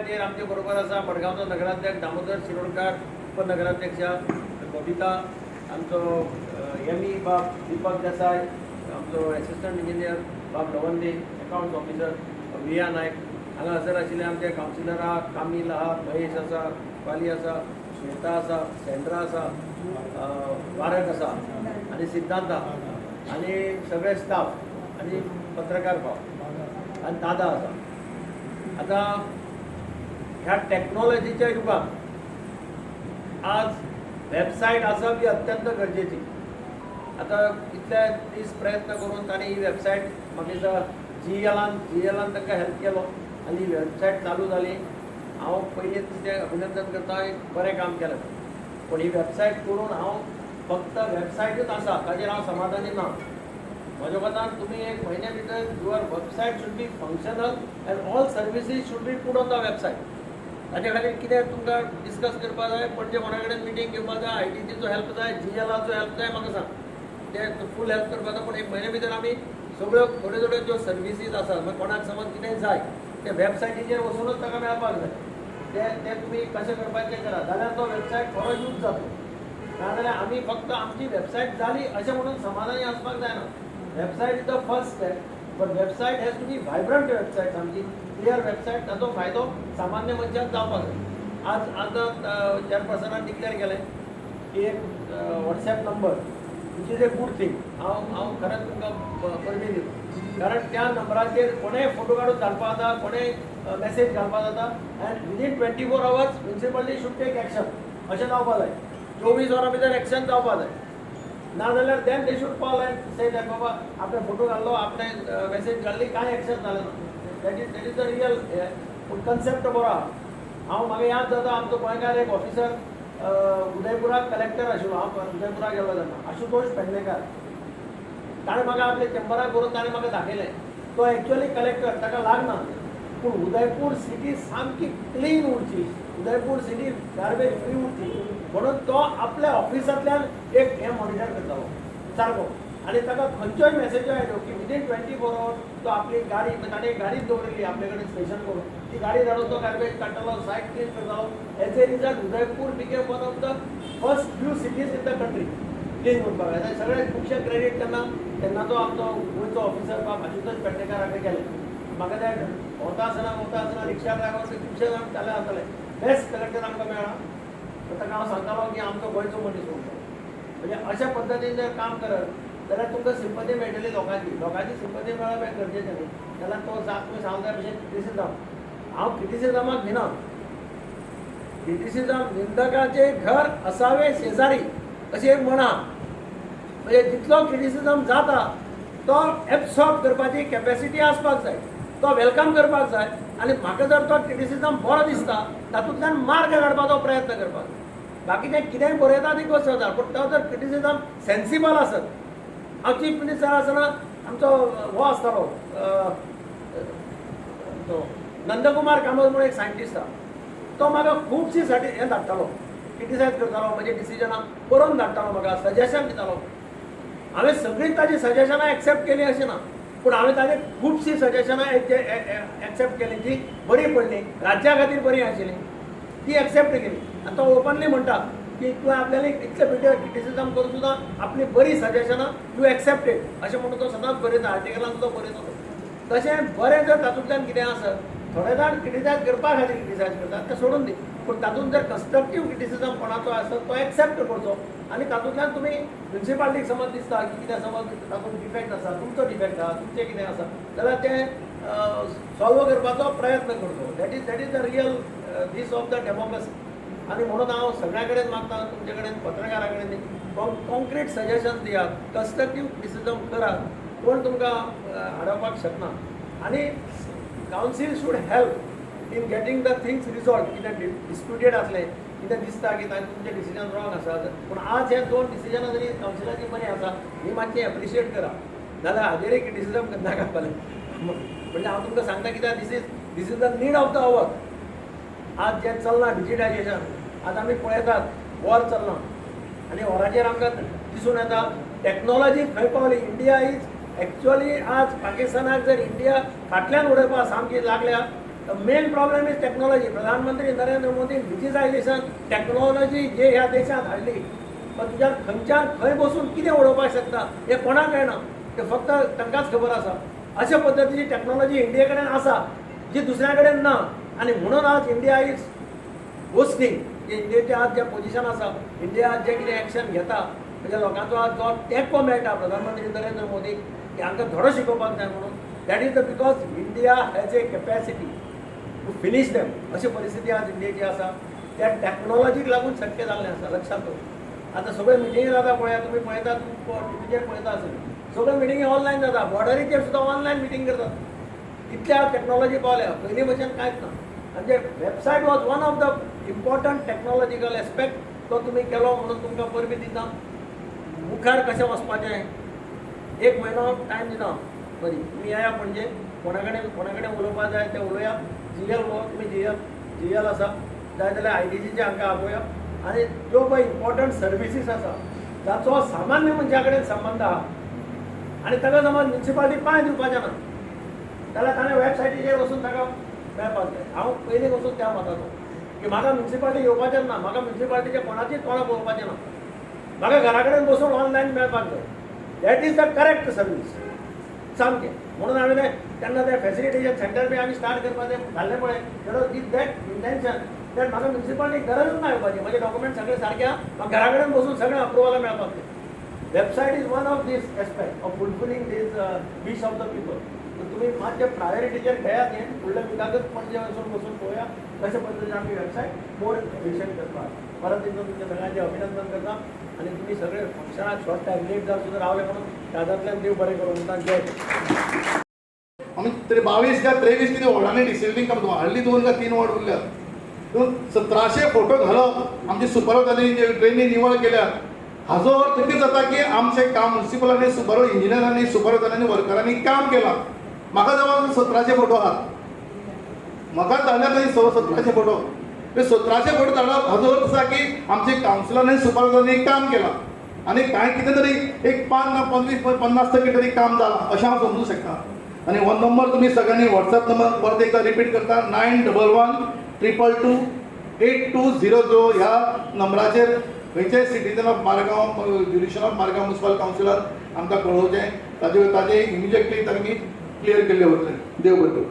चेर आमचे बरोबर आसा मडगांवचो नगराध्यक्ष दामोदर शिरोडकार, उपनगराध्यक्ष बबिता, आमचो एम ई बाब दीपक देसाय, आमचो एसिस्टंट इंजिनियर बाब लवंदे, अकाउंट्स ऑफिसर विया नायक. हांगा हजर आशिल्ले आमचे कावन्सिलर आहा, कामील आहा, महेश आसा, पाली आसा, श्वेता आसा, सेंड्रा आसा, वारक आसा आनी सिद्धांत आहा आनी सगळे स्टाफ आनी पत्रकार भाव आनी दादा आसा. आतां ह्या टॅक्नॉलॉजीच्या युगात आज वेबसायट आसप ही अत्यंत गरजेची. आतां इतले दीस प्रयत्न करून तांणी ही वेबसायट, म्हाका दिसता जीएलान तांकां हेल्प केलो आनी ही वेबसायट चालू जाली. हांव पयलीं तुमचें अभिनंदन करता, एक बरें काम केलें. पूण ही वेबसायट करून हांव फक्त वेबसायटूच आसा ताजेर हांव समाधानी ना. म्हज्या मतान तुमी एक म्हयन्या भितर your website should be functional and all services should be put on the website. ताजे खातीर कितें तुमकां डिस्कस करपा जाय, पणजे कोणा कडेन मिटींग घेवपा जाय, आयटीचो हेल्प जाय, जीएलाचो हेल्प जाय, म्हाका सांग, ते फूल हेल्प करपाचो. पूण एक म्हयन्या भितर आमी सगळ्यो थोड्यो थोड्यो ज्यो सर्विसीज आसात, मागीर कोणाक समज कितें जाय, ते वेबसायटीचेर वचूनच ताका मेळपाक जाय. ते ते तुमी कशें करपाचें करा, जाल्यार तो वेबसायट खरो यूज जातलो. नाजाल्यार आमी फक्त आमची वेबसायट जाली अशें म्हणून समाधानी आसपाक जायना. Website is the first step, but website has to be vibrant website, सामकी क्लियर वेबसायट. ताचो फायदो सामान्य मनशाक जावपाक जाय. आज आतां चेअरपर्सनान डिक्लेअर केलें की एक WhatsApp number, which is a good thing. हांव खरेंच तुमकां परबीं दिता, कारण त्या नंबराचेर कोणेय फोटो काडून घालपाक जाता, कोणेय मॅसेज घालपाक जाता and within 24 hours municipality should take action. अशें जावपाक जाय. 24 वरां भितर एक्शन जावपाक जाय. नाजाल्यार then they should call and say that बाबा, आपणे फोटो घाल्लो, आपणे मॅसेज घाल्ली, कांय एक्शन जालें ना. That is the real हें. पूण कन्सेप्ट बरो आहा. हांव म्हाका याद जाता, आमचो गोंयकार एक ऑफिसर उदयपुराक कलेक्टर आशिल्लो, हांव उदयपुराक गेल्लो तेन्ना, आशुतोष पेडणेकार. ताणें म्हाका आपल्या चेंबराक व्हरून ताणें म्हाका दाखयलें. तो एक्चुअली कलेक्टर, ताका लागना, पूण उदयपूर सिटी सामकी क्लीन उरची, उदयपूर सिटी गार्बेज फ्री उरची म्हणून तो आपल्या ऑफिसांतल्यान एक हें मॉनिटर करतालो सारको. आनी ताका खंयच्योय मॅसेज्यो आयल्यो की विदीन 24 आवर्स तो आपली गाडी, ताणें एक गाडीच दवरिल्ली आपले कडेन स्टेशन करून, ती गाडी धाडून तो गार्बेज काडटालो, सायट क्लीन करतालो. As a result, Udaipur became one of the first few cities in the country clean करपाक. आतां सगळें खुबशें क्रेडीट तेन्ना तेन्नाचो आमचो गोंयचो ऑफिसर बाब आशुतोष पेडणेकार हाणें केलें. म्हाका ते भोंवता आसतना भोंवता आसतना रिक्षा ड्रायव्हर खुबशे जाण जाले जाताले, बेस्ट कलेक्टर आमकां मेळ्ळा. तर ताका हांव सांगतालो की आमचो गोंयचो मनीस म्हणटा. म्हणजे अशा पद्दतीन जर काम करत जाल्यार तुमकां सिंपती मेळटली लोकांची. लोकांची सिंपती मेळप हें गरजेचें न्ही. जाल्यार तो तुमी सांगता भशेन क्रिटिसिजम, हांव क्रिटिसिजमाक भिना. क्रिटिसिजम, निंदकाचे घर असावे शेजारी अशी एक म्हणा. म्हणजे जितलो क्रिटिसिजम जाता तो एब्सॉर्ब करपाची कॅपॅसिटी आसपाक जाय, तो welcome करपाक जाय आनी म्हाका जर तो क्रिटिसिजम बरो दिसता, तातूंतल्यान मार्ग काडपाचो प्रयत्न करपाक जाय. बाकीचें कितेंय बरयता ती गोश्ट जाता, पूण तो जर क्रिटिसिजम सेन्सिबल आसत. हांव चीफ मिनिस्टर आसतना आमचो हो आसतालो, तो नंदकुमार कामत म्हणून एक सायंटिस्ट आहा, तो म्हाका खुबशी साठी हें धाडटालो, क्रिटिसायज करतालो म्हजे डिसिजनां, बरोवन धाडटालो, म्हाका सजेशन दितालो. हांवें सगळीं ताजी सजेशनां एक्सेप्ट केलीं अशें ना, पूण हांवें ताजे खुबशीं सजेशनां एक्सेप्ट केलीं, जी बरी पडलीं, राज्या खातीर बरीं आशिल्लीं, ती एक्सेप्ट केली. आनी तो ओपनली म्हणटा की तुवें आपल्याला इतले बिटर क्रिटिसिजम करून सुद्दां आपली बरी सजेशनां you accepted अशें म्हणून तो सदांच बरयता, आर्टिकलान सुद्दां बरयता तो. तशें बरें जर तातूंतल्यान कितें आसत, थोडे जाण क्रिटिसायज करपा खातीर क्रिटिसायज करतात, तें सोडून दी, पूण तातूंत जर कन्स्ट्रक्टीव क्रिटिसिजम कोणाचो आसत तो एक्सेप्ट करचो आनी तातूंतल्यान तुमी म्युनिसिपालिटीक समज दिसता की कितें समज तातूंत डिफेक्ट आसा, तुमचो डिफेक्ट आसा, तुमचें कितें आसा जाल्यार तें सॉल्व करपाचो प्रयत्न करचो. That is the real this of the democracy. आनी म्हणून हांव सगळ्यां कडेन मागता, तुमचे कडेन, पत्रकारां कडेन, कॉन्क्रीट सजेशन दियात, कन्स्ट्रक्टीव क्रिटिसिजम करात, कोण तुमकां आडोवपाक शकना. आनी council should help in getting the things resolve. कितें डिस्प्युटेड आसलें, कितें दिसता की तांचे तुमचे डिसिजन रॉंग आसा, पूण आज हे दोन डिसिजनां जरी कावन्सिलाची बरीं आसा, ही मातशी एप्रिशिएट करा, नाजाल्यार हाजेरय क्रिटिसिजम करनाका फाल्यां. म्हणजे हांव तुमकां सांगता कित्याक this is the need of the hour. आज जें चल्लां डिजिटायजेशन, आज आमी पळयतात वॉर चल्लां आनी वॉराचेर आमकां दिसून येता टॅक्नोलॉजी खंय पावली. इंडिया is actually, आज पाकिस्तानाक जर इंडिया फाटल्यान उडोवपाक सामकी लागल्या. The main problem is technology. प्रधानमंत्री नरेंद्र मोदी डिजिटायझेशन टॅक्नॉलॉजी जे ह्या देशांत हाडली, पण तुज्यान खंयच्यान खंय बसून कितें उडोवपाक शकता हें कोणाक कळना, तें फक्त तांकांच खबर आसा. अशा पद्दतीची टॅक्नॉलॉजी इंडिये कडेन आसा जी दुसऱ्या कडेन ना आनी म्हणून आज इंडिया is boasting की इंडियेचें आज जें पोजिशन आसा, इंडिया आज जें कितें एक्शन घेता, म्हणजे लोकांचो आज जो तेंको मेळटा प्रधानमंत्री नरेंद्र मोदीक की हांकां धडो शिकोवपाक जाय म्हणून, that is the because India has a capacity to finish them. अशी परिस्थिती आज इंडियेची आसा. त्या टॅक्नॉलॉजीक लागून शक्य जाल्लें आसा. लक्षात दवर, आतां सगळ्यो मिटिंगी जाता पळया, तुमी पळयतात, टिवीचेर पळयता आसतले, सगळ्यो मिटिंगी ऑनलायन जाता. बॉर्डरीचेर सुद्दां ऑनलायन मिटींग करतात. इतल्या टॅक्नॉलॉजी पावल्या, पयलीं भशेन कांयच ना. म्हणजे website was one of the important technological aspect. तो तुमी केलो म्हणून तुमकां परबीं दिता. मुखार कशें वचपाचें, एक म्हयनो टायम दिता. बरी, तुमी येया पणजे, कोणा कडेन उलोवपा जाय तें उलोवया. जीएल हो तुमी जीएल आसा, जाय जाल्यार आयडीजीचे हांकां आपोवया आनी ज्यो पळय इम्पॉर्टंट सर्विसीस आसा जाचो सामान्य मनशा कडेन संबंद आहा आनी ताका समज म्युन्सिपालिटी पांय दिवपाचें ना जाल्यार ताणें वेबसायटीचेर वचून ताका मेळपाक जाय. हांव पयलीं वचून त्या मताचो की म्हाका म्युन्सिपालिटी येवपाचें ना, म्हाका म्युन्सिपालिटीचें कोणाचीच तोंडां पळोवपाचें ना, म्हाका घरा कडेन बसून ऑनलायन मेळपाक जाय. That is the correct service सामकें. म्हणून हांवें तें तेन्ना तें फॅसिलिटेशन सेंटर बी आमी स्टार्ट करपाचें घाल्लें पळय, that was with that intention that म्हाका म्युन्सिपालिटीक गरजच ना येवपाची. म्हजे डॉक्युमेंट सगळे सारके आहा, म्हाका घरा कडेन बसून सगळें अप्रुवलां मेळपाक जाय. Website is one of this aspect of fulfilling this wish of the people. तुमी मातशें प्रायोरिटीचेर घेयात हें. फुडल्या विकाकच पणजे वचून बसून पळोवया कशे पद्दतीन आमी वेबसायट मोर एफिशियंट करपाक. परत एकदां तुमच्या सगळ्यांचें अभिनंदन करता आनी तुमी सगळे फंक्शनाक शॉर्ट टायम लेट जावन सुद्दां रावले म्हणून काळजांतल्यान देव बरें करूं म्हणटा. जय हिंद. आमी तरी 22 का 23 कितें वॉर्डांनी डिसिल्टींग काम, हाडली दोन का तीन वॉर्ड उरल्यात. पूण 1700 फोटो घालप, आमचे सुपरवायजरांनी जे ड्रेनी निवळ केल्यात, हाजो अर्थ कितें जाता की आमचें काम म्युन्सिपलांनी, सुपर इंजिनियरांनी, सुपरवायजरांनी, वर्करांनी काम केलां. म्हाका जवळ 1700 फोटो आहात, म्हाका धाडल्या थंय 1700 फोटो. ते 1700 फोटो धाडप हाजो अर्थ आसा की आमचे कावन्सिलरांनी, सुपरवायजरांनी काम केलां आनी कांय कितें तरी एक 5 ना 25 50% तरी काम जालां अशें हांव समजूं शकता. आनी हो नंबर तुमी सगळ्यांनी, वॉट्सॅप नंबर परत एकदा रिपीट करता, 9112228200. ह्या नंबराचेर खंयचेय citizen of Margao, jurisdiction of Margao Municipal Councillor आमकां कळोवचें. ताजे ताजे इमिजिएटली तांणी क्लियर केल्ले वतले. देव बरें करूं.